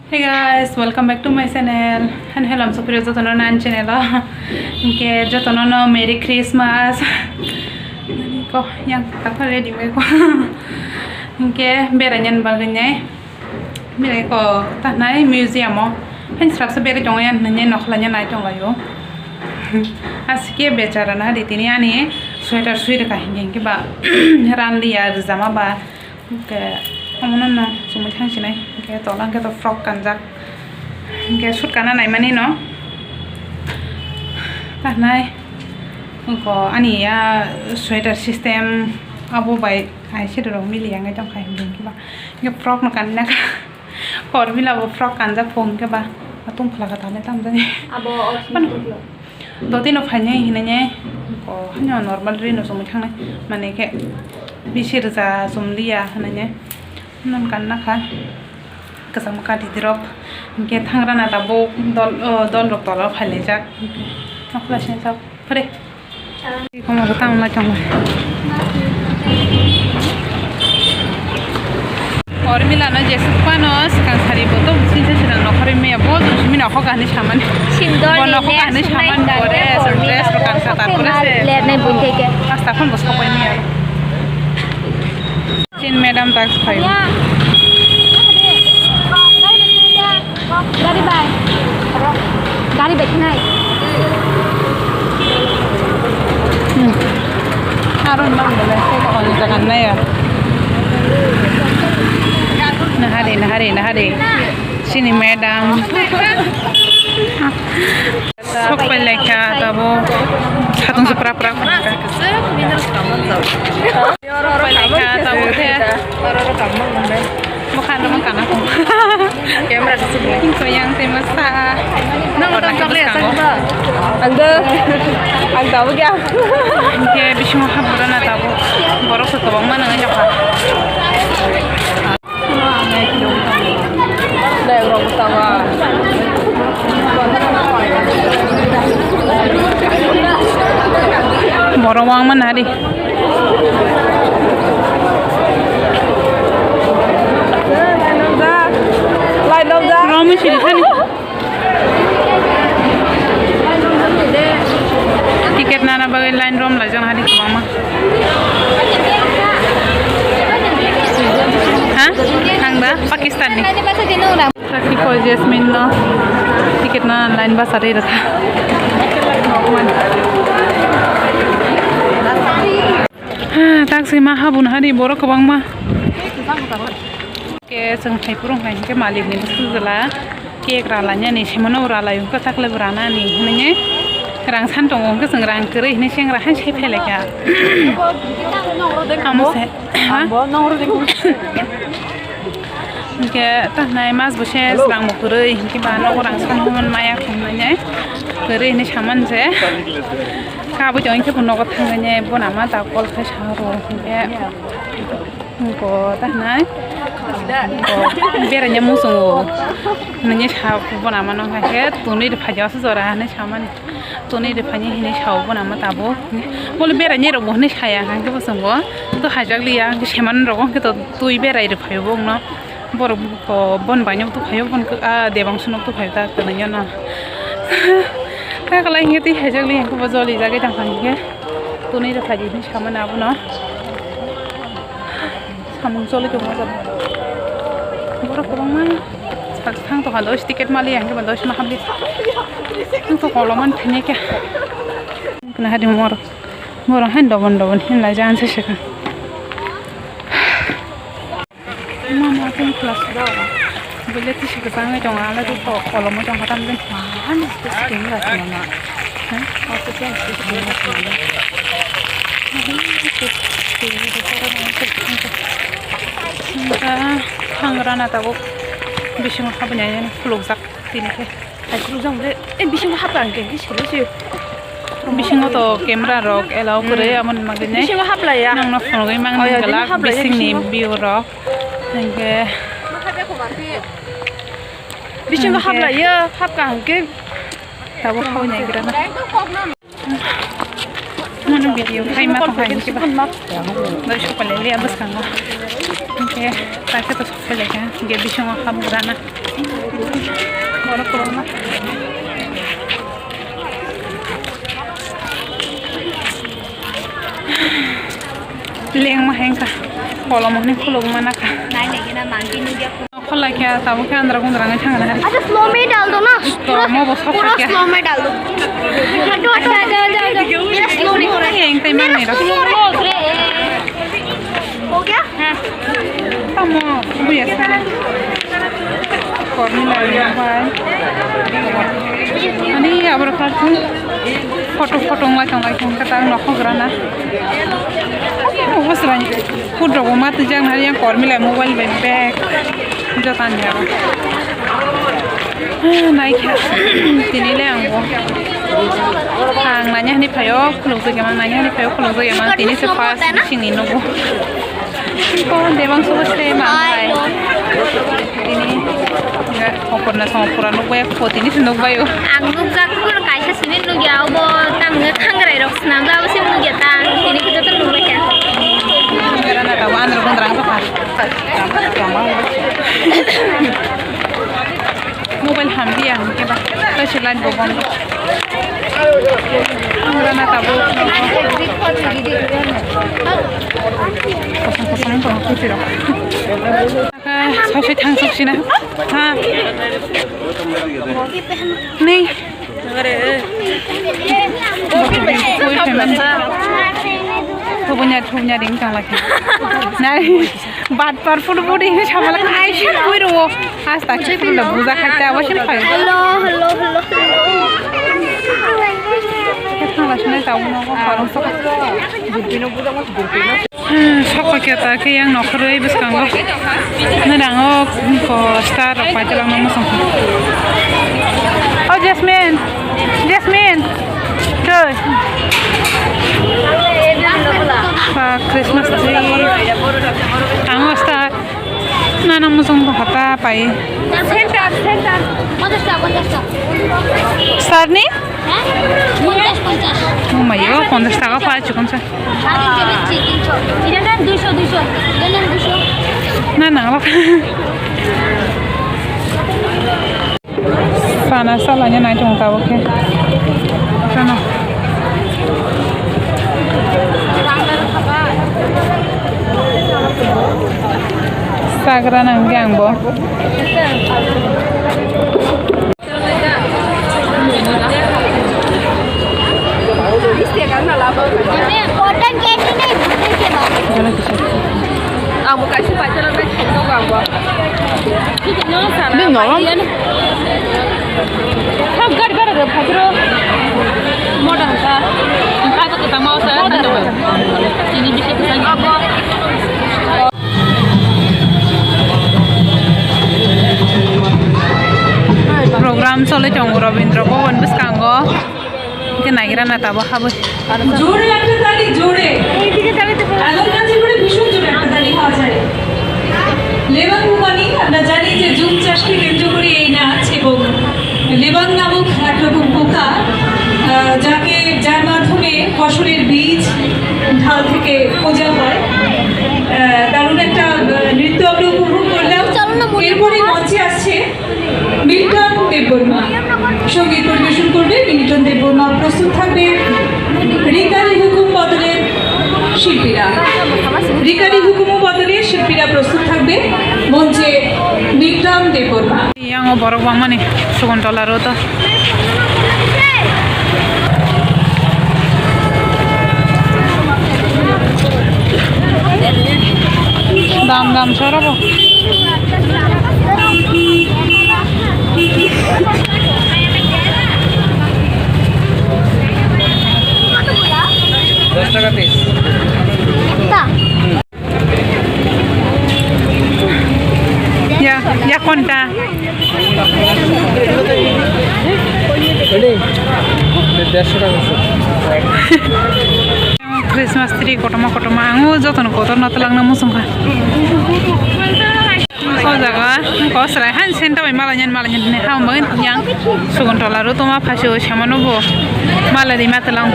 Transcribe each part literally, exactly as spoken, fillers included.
Hey guys, welcome back to my channel. Hani halam sopri jotono nan channel o. Hinkhe jotono no Merry Christmas. Ko yang takho ready me ko. Hinkhe berainani bagwi nai. Beraiko tanai museum o. Hain srapsa berai tongo yan hinwi nokhlanya nai tonglaio. Asike bechara na di tini ani sweater sui rwkha hinkhe hinkhe ba ranliya rwjama ba. Hinkhe omono no chumui thang sinai hinkhe tola hinkhe to frock kanjak hinkhe suit kana naimani no tanai. Ko ani ya sweater system abo bai. Hai sweater rok mili yang tong khai hinkhe ba. Hinkhe frock no kanna kha. Hormila bo frock kanjak pho hinkhe ba. Atung phala kha tale tam jani. Abo o Mano. Doti no phainai hinai ko hanya normal ri no chumui thangnai. Mane khe bisi rwja chumliya hinai. Non kanna kha. Kwcham kati dirok. Hinkhe thangrana tabuk dol, o, dol rok tola phailaijak. Nokla sini sak. Pore. Komo tang lai tong lai. Hormila no jesuk pano swkang sari bo to sini se sini nokhorwi maya bo simi nokho gani samani. Bo nokho gani samani pore dress rok kansa tarpore se. Hasta phone bo sopai maya. Chin madam tax khai. Gari bai. Gari bai khnai. Hmm. Aron bang bole, kok ni jagan na ya. Nahari, nahari, nahari. Sini madam. Sok pai laikha tabo satung se pra pra. Sok pai laikha tabo the. Mokhan rok kana. Camera se. Ko yang tema sa. Nang tang chocolate sa ba. Ang do. Ang tabo kya? Ke bisingo habura na tabo. Borok se kobang mana ngai jakha. Borok wngma nari. Rom sini thani. Ticket nana bagwi line rom laijak nahadi kwbangma. Ha? Thangda Pakistan ni. Traffic o Jasmine no ticket nana line basa rwi rwkha. Ha, taksima habuna hari borok kwbangma. Ke chwng hai phuru hai ke malik ni sujala. Cake ralainani semano ralai hwnkhe takle bo ranani hinwi rang san tongo hwnkhe chwng rang kwrwi hinwi sengra hai sai phai laikha. Amo se ha? Hwnkhe tahnai mas bo se rang bo kwrwi hwnkhe ba nogo rang san hwnwi maya khumnai kwrwi hinwi saman se. Kabui tong hwnkhe bo nogo thangnai bo nama ta call khai sa rw hwnkhe. Ko ta nai. Ko beraina muchungo. Nini sa bona mano hai he tuni de phaja su jora ne samani. Tuni de phani hini sao bona ma tabo. Bole beraina ro bo ne saya han ke bosongo. To hajak liya ke seman ro ke to tui berai de phayo bo no. Borok ko bon baino to phayo bon ko a debang suno to phayo ta to nyo no. Ka kala hinge ti hajak liya ko bo joli jagai tang phani ke. Tuni de phaji ni samani abo no. Samung choli tongma jani. Borok kwbangma sak thang tongkha dos ticket mali ang khe dos ma habli. Ang to koloman thani khe. Kena hadi mor. Mor han dobon dobon hin lai jan se se. Mama tong class do. Bole tisi kwchangwi tongo, ala do kolomo tongkha tamjani. Mama ni school sitting ga sima ma. Ha? Office ya school sitting ga sima ma. Singka hangrana tabuk bisingo habani ayang khulukjak tini khe. Hai khulukjak mole, eh, bisingo hapla hwnkhe, hwnkhe sele se. Bisingo to camera rok allow kwrwi, hmm, amoni bagwi nai. Bisingo haplaiya. Nangno phunugwi mangni, oya, gala bisingo haplaiya, bisingni bisingo. View rok. Hwnkhe. Bisingo haplaiya, hapka hwnkhe. Tabuk hawi naigrana. Mano video khai ma tong hai kiba. Bai sokole liya bwskango. Hwnkhe kaisa to sokole kha. Hwnkhe bisingo habugrana. Lengma hengkha, kolom hwnwi khuluk mana kha. Nai nai gina mangki nugya. Khulai khe tabuk khe andra gundra wngwi thangna. Acha slow me dal do na. Storm o bo sok kha. Pura slow me dal do. Hatu hatu. Acha, acha, acha, acha. Mera slow me ho raha hai. Heng tai manwi rok. Slow mo re. Ho gaya? Tamo, buya sa. Kormi lai bai. Ani abro kha. Photo, photo wng lai tong lai khe, hwnkhe ta ang nokhok rana. Obo swrang food rok bo ma twijak nai, yang kormi lai mobile bai bag jotani abo. Naikha tini le ang bo. Ang nanya hini phaio khulukjak ya mang, nanya hini phaio khulukjak ya mang, tini se first bisingni nugo. Ko debang sugo se mang bai. Tini oporna sama pura nukbai ko tini se nukbai o. Ang nukjak phuru kaisa simi nukya obo tamni khangrai rok swnamjak abo se nukya ta tini khe joto nukbai kha. Khangrai na tabo andro gondrang to kha. Mobile hambiya hwnkhe ba, kaisa light bo bondo. Ang rana tabuk nogo. Kosong kosong wng tongo kuchirok. Sosoi thang sok sina. Ha. Ni. Thubunya, thubunya ring tang lagi. Nai. Bat par photo photo hinwi samala kaisa nugwi rwo. Hasta khe photo buja khaite abo sin phai. Hello, hello, hello, hello. Khe thangla sinai tau no ko parong sok. Hmm, sok khe ta khe yang nokhorwi bwskango. Nirang o ko star rok pai tebak no mosong. Oh, Jasmine. Jasmine. Koi. Ba, Christmas tree. Ang star. Nana mosong bo hata pai. Center, center. পঞ্চাশ টাকা, পঞ্চাশ টাকা। Star ni? হ্যাঁ? পঞ্চাশ, পঞ্চাশ। Oh my God, পঞ্চাশ টাকা pai chukun sa. সাড়ে তিনশো বেচছি, তিনশো। এটা নেন দুইশো, দুইশো। এটা নেন দুইশো। Na nang lok. Sana salanya nai tong tabo khe. Sana. Sagra nang khe ang bo. Ang bo kaisa paithago bai thangjago ang bo. Bini noro. Thang gari bara rw phaikhe rw. Modern ka. Kaisa kwchangma o sa. Modern. Chini bisi kwchang. Program choli tongo Rabindra Bhavan bwskango. Hwnkhe naigra na tabuk habwi. জোরে একটা তালি, জোরে। এলাকা জীবনে ভীষণ জোরে একটা তালি হওয়া যায়। লেবাং বুকা নিয়ে আমরা জানি যে জুম চাষকে কেন্দ্র করে এই নাচ এবং লেবাং নামক এক রকম পোকা, আহ, যাকে, যার মাধ্যমে ফসলের বীজ ঢাল থেকে খোঁজা হয়। আহ, দারুণ একটা, আহ, নৃত্য আমরা উপভোগ করলাম। এরপরে মঞ্চে আসছে মিল্টন দেববর্মা। সঙ্গীত পরিবেশন করবে মিল্টন দেববর্মা। প্রস্তুত থাকবে রিকারি হুকুম বদলের শিল্পীরা। রিকারি হুকুম বদলের শিল্পীরা প্রস্তুত থাকবে মঞ্চে মিল্টন Debbarma. Yang o borok bangmani Saguntola road o. Dam dam sorobo. দশ টাকা পিস। একটা। Ya, ya konta. দেড়শো টাকা আছে। Christmas tree kotorma kotorma, ang o jotono kotorno twlangna muchungkha. O jaga kosrai han senta bai mala nyan mala nyan ne ham bagwi yang sugun tola ro toma phasio samano bo mala ri matalang.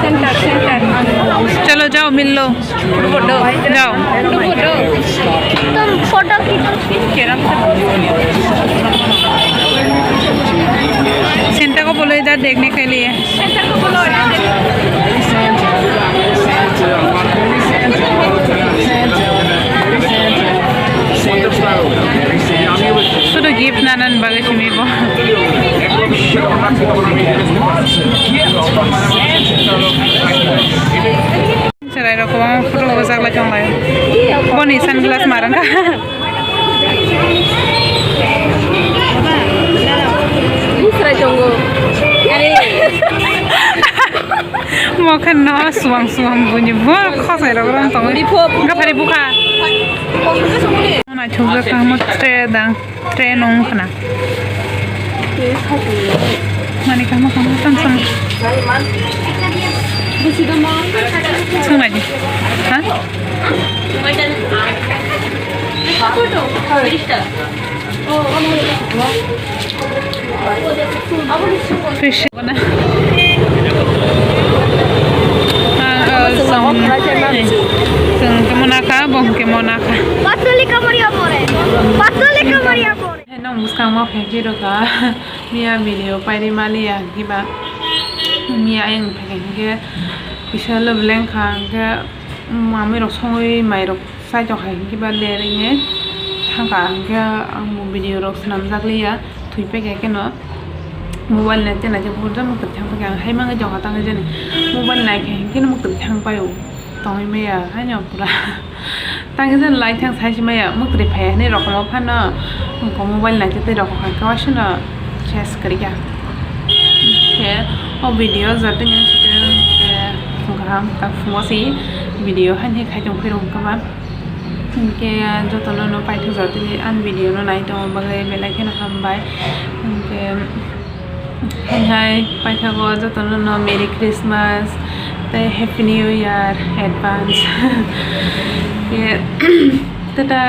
Center, center. Chalo jao millo. Photo. Jao. Photo, photo. तुम फोटो खींचो। सेंटा को बोलो इधर देखने के लिए। Sudu gift nanan bagwi simi bo. Cherai rok kwbangma photo bo jak lai tong lai. Boni sunglass ma rang kha. Bwswrai tongo. Are. Mo khe no suwang suwang buni bo khosai rok rang tongo. Bwrwi pho. Gaphari bukha. Naithok jak kha mo tre dang. Tray nung khna. Mani kama kama tang sam. Sung lagi. Ha? Fish. Ah, ah, sung. Sung kemana ka, bong kemana ka. Patuli kamar ya more. Patuli kamar ya more. Hai nong bwskang ma phaikhe rwkha. Miya video pairi maliya hinkhe ba miya ayang phaikha hinkhe kisa lobeleng kha hinkhe mamwi rok songwi mai rok chai tongkha hinkhe ba lerengwi thangkha hinkhe ang bo video rok swnamjak liya thwi paikha kheno mobile naite naite buphuru jani muktwi thang paikha ang hai mangwi tongkha tangwi jani mobile naikha hinkhe muktwi thang paio. Tongwi maya haino pura. Tangwi jani lai thang sai se maya, muktwi phai hinwi rokma phano. Wngkha mobile naitwi tei rokha khe waisano ses kwrwikha. Khe o video jotoni ang site khe wngkha tak phungo se video haino khai tong phai rwkha ba. Hinkhe jotono no paithak jotoni ang video no nai tongma bagwi belai kheno hambai. Hinkhe Hai hai, paithago jotono no Merry Christmas tei Happy New Year advance. Khe tata